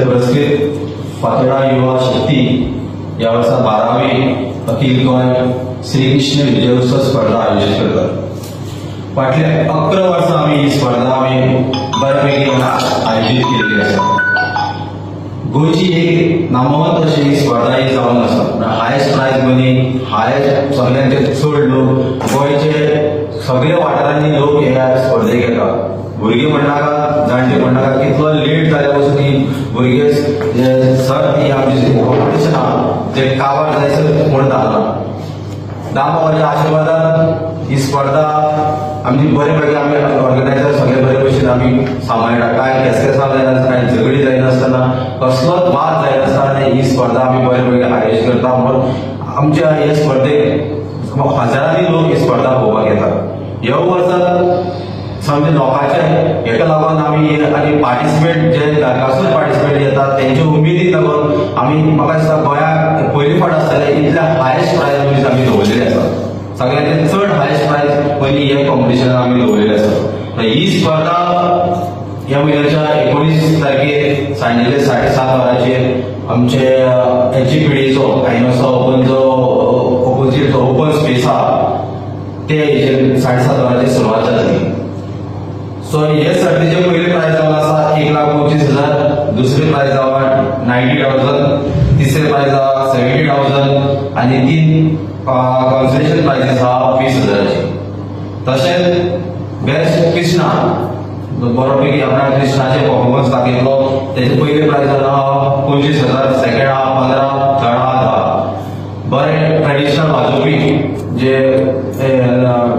पुरस्कृत फातोर्डा युवा शक्ती ह्या वर्सा 12वी अखिल गोंय श्रीकृष्ण विजयोत्सव स्पर्धा आयोजित करतात. फाटल्या 11 वर्सां आमी ही स्पर्धा आमी बऱ्यापैकी आयोजित केल्ली आसा. गोंयची एक नामवंत अशी ही स्पर्धा ही जावन आसा. हायस्ट प्रायज मनी, हायस्ट सगळ्यांचे चड लोक, गोंयचे सगळे वाठारांनी लोक ह्या स्पर्धेक येतात. भुरगीं म्हणनाका, जाणटे म्हणनाका, कितलो लेट जाल्या पसून ही भुरगे जे सर्त ही आमची कॉम्पिटिशन आहा ते काबार जायसर कोण जाता. दामबाबाच्या आशिर्वादान ही स्पर्धा आमची बरे पैकी आमी ऑर्गनायझर सगळे बरे भशेन आमी सांबाळटा. कांय केसकेसां जायनासतना, कांय झगडी जायनासतना, कसलोच वाद जायनासतना ही स्पर्धा आमी बरे पैकी आयोजीत करता. म्हणून आमच्या हे स्पर्धेक हजारांनी लोक ही स्पर्धा पळोवपाक येतात. ह्या वर्सा समजे लोकांचे हेका लागून आमी आनी पार्टिसिपेट जे नरकासूर पार्टिसिपेट येतात तेंचे उमेदीक लागून आमी म्हाका दिसता गोंयाक पयली फावट आसतले इतले हायस्ट प्रायज मनीस आमी दवरलेले आसा. सगळ्यांचे चड हायस्ट प्रायज पयलीं हे कॉम्पिटिशनाक आमी दवरलेले आसा. ही स्पर्धा ह्या म्हयन्याच्या 19 तारखेर सांजेले 7:30 वरांचेर आमचे एचजीपीडीचो आयनोसा ओपन जो ओपोजीट जो ओपन स्पेस आहा ते हेचेर 7:30 वरांचेर सुरवात जातली. सो हे सर्तीचे पयले प्रायज जावन आसा 1,25,000, दुसरे प्रायज आहा 90,000, तिसरे प्रायज आहा 70,000 आनी 3 कॉन्सलेशन प्रायजीस आहा 20,000. तशेंच बेस्ट कृष्णा बरोपैकी आपल्या कृष्णाचे परफॉर्मन्स दाखयतलो. तेजे पयले प्रायज आहा 25,000, सेकंड आहा 15, थर्ड आहा 10. बरे ट्रेडिशनल वाजोवपी जे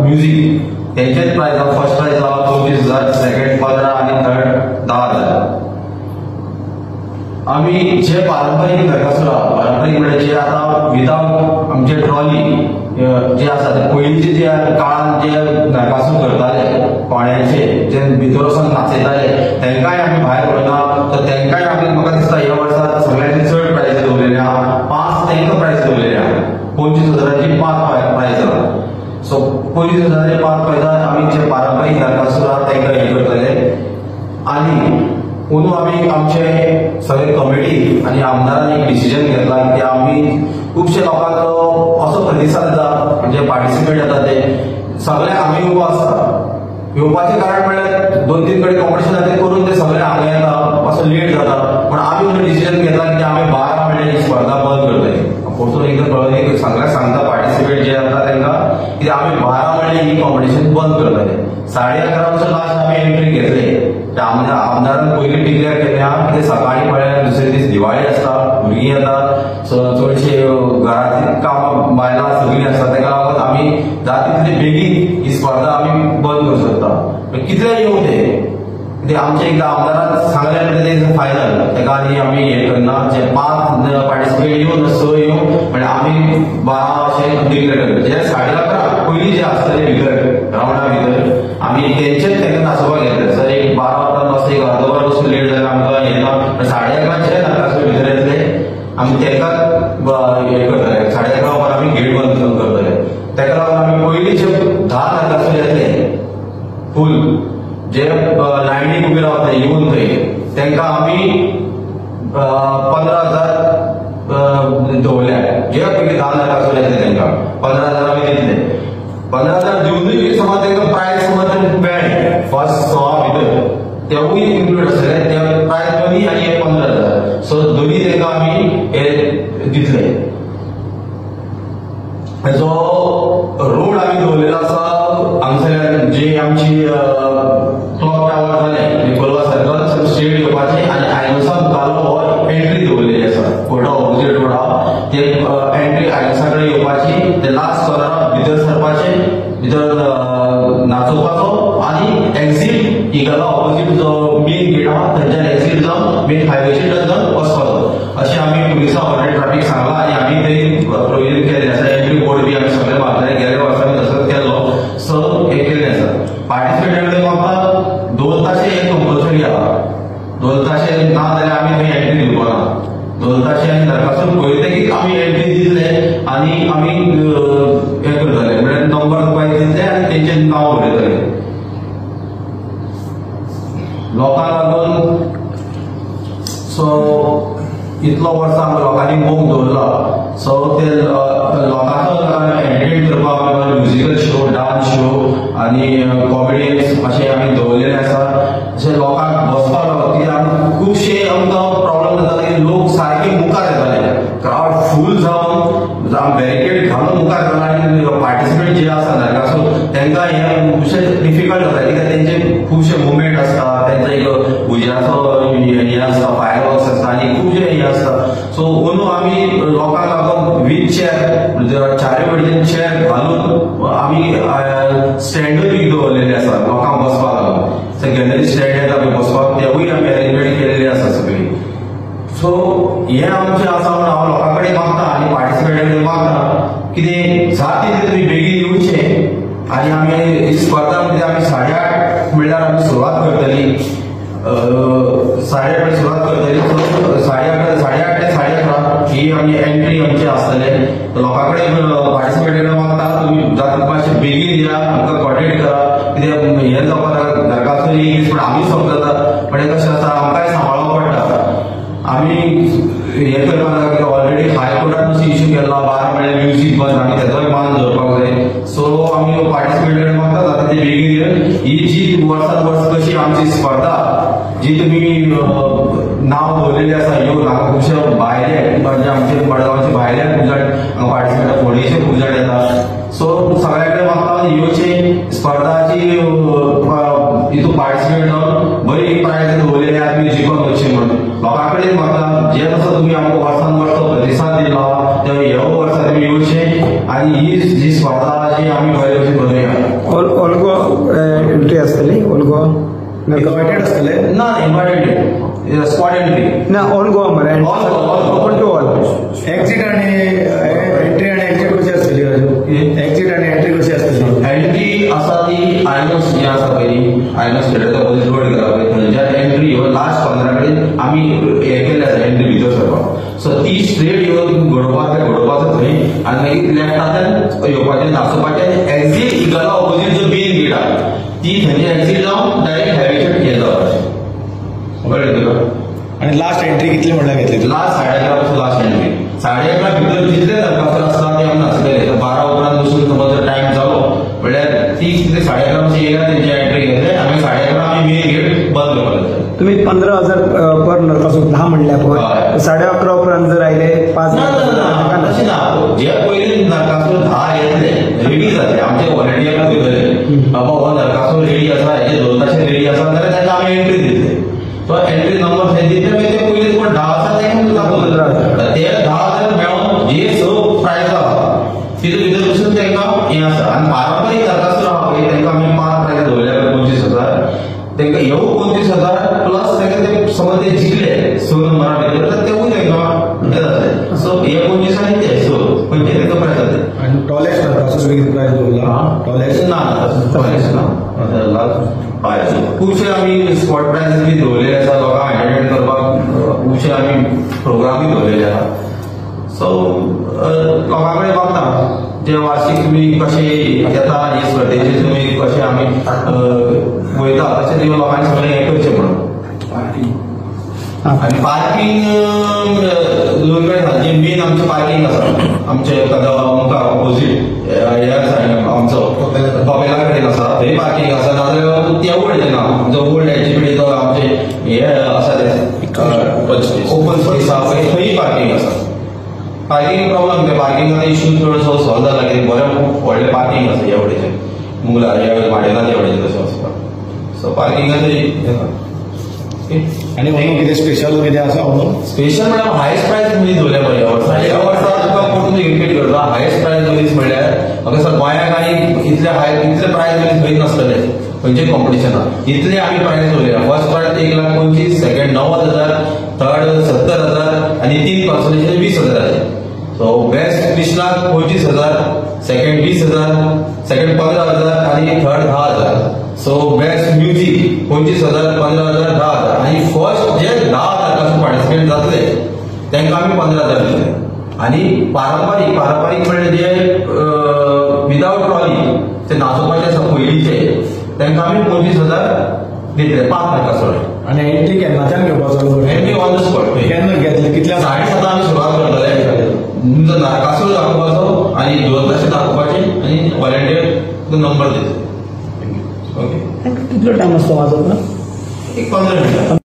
म्युजीक तेंचेच प्रायज आहा, फर्स्ट प्रायज आहा 25,000, सेकंड 15 आनी थर्ड 10,000. आमी जे पारंपारीक नरकासूर आहा, पारंपारीक म्हणल्यार जे आतां विदाउट आमचे ट्रॉली जे आसा ते पयलींचे जे काळान जे नरकासूर करताले कोण्याचे जे भितर वचून नाचयताले तेंकांय आमी भायर व्हरना. तर तेंकांय आमी म्हाका दिसता ह्या वर्सा सगळ्यांचे चड प्रायज दवरलेले आहा. 5 तेंकां प्रायज दवरलेले आहा. 25,000 5 प्रायज आहा. सो 25,000 5 प्रायजां आमी जे पारंपारीक नरकासूर आहा तेंकां हें करतले. आनी अंदू आमी आमचे सगळे कमिटी आनी आमदारान एक डिसिजन घेतला की आमी खुबशे लोकांचो असो प्रतिसाद येता, म्हणजे पार्टिसिपेट जाता ते सगळे आमी उबो आसता. येवपाचें कारण म्हणल्यार 2-3 कडेन कॉम्पिटिशन जाता करून ते सगळे हांगा येता, असो लेट जाता. पूण आमी अंदू डिसिजन घेतला की आमी 12 म्हणल्यार ही स्पर्धा बंद करतले. परतून एकदां कळ्ळें सगळ्यांक सांगता पार्टिसिपेट जे जाता तेंकां की आमी 12 म्हणल्यार ही कॉम्पिटिशन बंद करतले. 11:30 वरसर लास्ट आमी एंट्री घेतले. आमदारान पयलीं डिक्लेअर केलें आहा की सकाळीं पळयल्यार दुसरे दीस दिवाळी आसता, भुरगीं येतात, चडशे घरांतलीं कामां बायलां सगळीं आसता. तेका लागून आमी जाता तितले बेगीन ही स्पर्धा आमी बंद करूं शकता. कितले येवं ते कित्याक आमचे एकदां आमदारान सांगलें म्हणटकीर तें फायनल, तेका आनी आमी हें करना. जे 5 पार्टिसिपेट येवं 6 येवं म्हणल्यार आमी 12 अशें डिक्लेअर करता. जे 11:30 पयलीं जे आसतले भितर ग्रावंडा भितर आमी तेंचेच तेंकां नाचोवपाक घेतले. सर एक 12 वरां बस एक अर्द वर बसून लेट जाल्यार आमकां येना. 11:30 जे नरकासूर भितर येतले आमी तेंकां हें करतले. 11:30 वरां आमी गेट बंद करतले. तेका लागून आमी पयलीं जे 10 नरकासूर येतले फूल जे लायनीक उबे रावता येवन थंय तेंकां आमी 15,000 दवरल्या. जे पयलीं 10 नरकासूर येतले तेंकां 15,000 आमी दितले. 15,000 दिवनूय समज तेंकां प्रायज समज मेळ्ळें फर्स्ट 100 भितर तेवूय इन्क्लूड आसतले ते प्रायज मनी आनी हे 15,000. सो दोनी तेंकां आमी हे दितले. जो रोड आमी दवरलेलो आसा हांगसरल्यान जी आमची क्लॉक टावर जालें कोलवा सर्कल स्ट्रेट येवपाचें आनी आयनोसा मुखार हो एंट्री दवरलेली आसा. कोर्टा ऑपोजीट रोड आहा ते एंट्री आयनोसा कडेन येवपाची, ते लास्ट कॉर्नरा भितर सरपाचें, भितर नाचोवपाचो आनी एक्झीट इगला ऑपोजीट जो मेन गेट आहा थंयच्यान एक्झीट जावन मेन हायवेचेर टच जावन वचपाचो. अशें आमी पुलिसां ऑलरेडी ट्राफीक सांगलां आनी आमी थंय प्रोविजन केल्लें आसा. एंट्री बोर्ड बी आमी सगळें मारतले. गेल्या वर्सा आमी तसोच केल्लो. सो हें केल्लें आसा. पार्टिसिपेट म्हाका 2 ताशे हे कंपल्सरी आहा. 2 ताशे ना जाल्यार आमी थंय एंट्री दिवपा ना. 2 ताशे आनी नरकासूर पळयतकीच आमी एंट्री दितले आनी आमी हें करतले म्हणल्यार नंबर वायज दितले आनी तेंचें नांव बरयतले. लोकांक लागून सो इतलो वर्सां आमकां लोकांनी मोग दवरला. सो ते लोकांचो एंटरटेन करपाक आमी म्युजिकल शो, डान्स शो आनी कॉमेडियन्स अशें आमी दवरलेले आसा. अशें लोकांक बसपाक लागून कित्याक आमी खुबशे आमकां प्रॉब्लम जाताले की लोक सारके मुखार येताले, क्रावड फूल जावन बॅरिकेड घालून मुखार येताले आनी पार्टिसिपेंट जे आसा नरकासूर तांकां हें खुबशें डिफिकल्ट जाता कित्याक तेंचे खुबशे मुवमेंट आसता, तेंचो एक उज्याचो हें आसता, फायरवर्क्स आसता आनी खुबशे हें आसता. सो अंदू आमी लोकांक लागून वीथ चेअर, चारूय वटेन चेअर घालून आमी स्टँडूय बी दवरलेले आसा लोकांक बसपाक लागून. गॅलरी स्टँड येता पळय बसपाक, तेवूय आमी अरेंजमेंट केलेली आसा सगळी. सो हें आमचें आसा म्हणून हांव लोकां कडेन मागता आनी पार्टिसिपेंटा कडेन मागता कितें जाता तितलें तुमी बेगीन येवचें आनी आमी ही स्पर्धा म्हणजे आमी 8:30 म्हणल्यार आमी सुरवात करतली, 8:30 सुरवात करतली. सो 8:30 8:30 ते 11:30 ही आमी एंट्री आमची आसतले. लोकां कडेन पार्टिसिपेंटा कडेन मागता तुमी जाता मातशें बेगीन या, आमकां कॉन्टेक्ट करा. कित्याक हें जावपाक नरकासूर इंग्लीश पण आमी समजता, पण हें कशें आसा आमकांय सांबाळप पडटा. आमी हें करपाक जाय कित्याक ऑलरेडी हायकोर्टान मातशें इश्यू केल्लो 12 म्हळ्यार म्युजीक बंद, आमी तेजोय मान दवरपाक जाय. सो आमी पार्टिसिपेंट कडेन मागता जाता ते बेगीन येवन ही जी वर्सान वर्स कशी आमची स्पर्धा जी तुमी नांव दवरलेली आसा येवन हांगा खुबशे भायले म्हणजे आमचे मडगांवचे भायले खूब जाण पार्टिसिपेंट, फोंडेचे खूब जाण येता. सो सगळ्या कडेन मागता येवचे स्पर्धाची हितून पार्टिसिपेट जावन बरी प्रायज दवरलेली आसा तुमी जिखून वचची म्हणून लोकां कडेन मागता. जे कसो तुमी आमकां वर्सान वर्स प्रतिसाद दिला ते ह्या वर्सा तुमी येवचे आनी ही जी स्पर्धा जी आमी बरे भशेन मनोवया. ऑल गोवा एंट्री आसतली? ऑल गोवा इन्वायटेड आसतले ना, इन्वायटेड स्पॉट एंट्री ना, ऑल गोवा मरे, ओपन टू ऑल. एक्झिट आनी एंट्री आनी एक्झिट कशी आसतली? एक्झिट आनी एंट्री कशी आसतली? एंट्री आसा ती आयनॉक्स जें आसा पळय, आयनॉक्स थिएटर ऑपोजीट रोड गेला पळय थंयच्यान एंट्री येवन लास्ट कॉर्नरा कडेन आमी हें केल्लें आसा एंट्री भितर सरपाक. सो ती स्ट्रेट येवन घडोवपाचें घडोवपाचो थंय आनी मागीर लेफ्टांतल्यान येवपाचें नाचोवपाचें आनी एक्झीट इगला ऑपोजीट जो मेन गेट आसा ती थंयची एक्झीट जावन डायरेक्ट हायवेचेर हें जावपाचें. कळ्ळें तुका? आनी लास्ट एंट्री कितली म्हणल्यार घेतली? लास्ट 11:30 पासून लास्ट एंट्री. 11:30 भितर जितले नरकासूर आसता ते आमी नाचतले. 12 उपरांत वचून समज टायम जालो म्हणल्यार ती 11:30 मातशी येयल्या तेंची एंट्री घेतले आमी 11:30 आमी मेन गेट बंद करपाक. तुम्ही 15,000 पर नरकासूर 10 म्हणल्या पळय, 11:30 उपरांत जर आयले 5 ना तशें ना, जे पयलीं नरकासूर 10 येतले रेडी जातले, आमचे व्हॉलंटियराक वयतले बाबा हो नरकासूर रेडी आसा, हेजे 2 ताशे रेडी आसा जाल्यार तांकां आमी एंट्री दितले. तो एंट्री नंबर थंय दितले, मागीर ते पयलीं कोण 10 आसा तांकां ते 10,000 मेळोन जे 6 प्रायज आसा तितून भितर वचून तांकां हें आसा. आनी पारंपारीक नरकासूर आहा पळय तांकां आमी 5 प्रायज दवरल्या 25,000, तांकां येवूं 25,000 प्लस तांकां ते समज ते जिखले 6 नंबरा भितर तर तेवूय तांकां हें जातलें. सो हे 25 आनी ते 6 खंयचे तांकां प्रायज जातले. आनी टॉलेस्ट नरकासूर कितें प्रायज दवरला? टॉलेस्ट ना, टॉलेस्ट ना. हय, खुबशे आमी स्पॉट प्रायजीस बी दवरलेले आसा लोकांक एंटरटेन करपाक, खुबशे आमी प्रोग्रामूय दवरलेले आसा. सो लोकां कडेन मागता जे वार्षिक तुमी कशे येता हे स्पर्धेचे तुमी कशे आमी वयता तशें तुमी लोकांनी सगळें हें करचें म्हणून. आनी पार्किंग लोलयें जे मेन आमचें पार्किंग आसा आमचे मुखार ऑपोजीट हे आसा आमचो कपेला कडेन आसा थंय पार्किंग आसा, नाजाल्यार ते वटेन ना आमचो ओल्ड एजीपीडीचो आमचे हे आसा ते ओपन स्पेस आसा पळय थंय पार्किंग आसा. पार्किंग प्रॉब्लम ते पार्किंगाचो इश्यू चडसो सॉल्व जाला कित्याक बरें व्हडलें पार्किंग आसा ह्या वटेच्यान मुंगला ह्या भाडेनाथ ह्या वटेच्यान तशें वचपाक. सो पार्किंगाचो आनी अंदू कितें स्पेशल कितें आसा? अंदू स्पेशल म्हळ्यार हायस्ट प्रायज मनीस दवरल्या पळय ह्या वर्सा. ह्या वर्सा तुका परतून रिपीट करता, हायस्ट प्रायज मनीस म्हणल्यार म्हाका दिसता गोंयांक आनी इतले हाय इतले प्रायज मनीस खंयच नासतले खंयचेय कॉम्पिटिशनाक इतले आमी प्रायज दवरल्या. फर्स्ट प्रायज 1,25,000, सेकंड 90,000, थर्ड 70,000 आनी 3 कॉन्सोलेशन 20,000. सो बेस्ट कृष्णाक 25,000, सेकंड 20,000, सेकंड 15,000 आनी थर्ड 10,000. सो बेस्ट म्युजीक 25,000, 15,000, 10,000 आनी फर्स्ट जे 10,000 पासून पार्टिसिपेंट जातले तांकां आमी 15,000 दितले. आनी पारंपारीक पारंपारीक म्हणल्यार जे विदावट ट्रॉली ते नाचोवपाचे आसा पयलींचे तांकां आमी 25,000 दितले 5 नरकासूर. आनी एंट्री केन्नाच्यान घेवपाचो? Entry on the spot. केन्ना घेतले? कितल्या? 7:30 आमी सुरवात करतले. तुमचो नरकासूर दाखोवपाचो आनी ढोल ताशे दाखोवपाचे आनी व्हॉलंटियर नंबर दिता. ओके. कितलो टायम आसता वाजोवपाक? एक 15 मिनटां.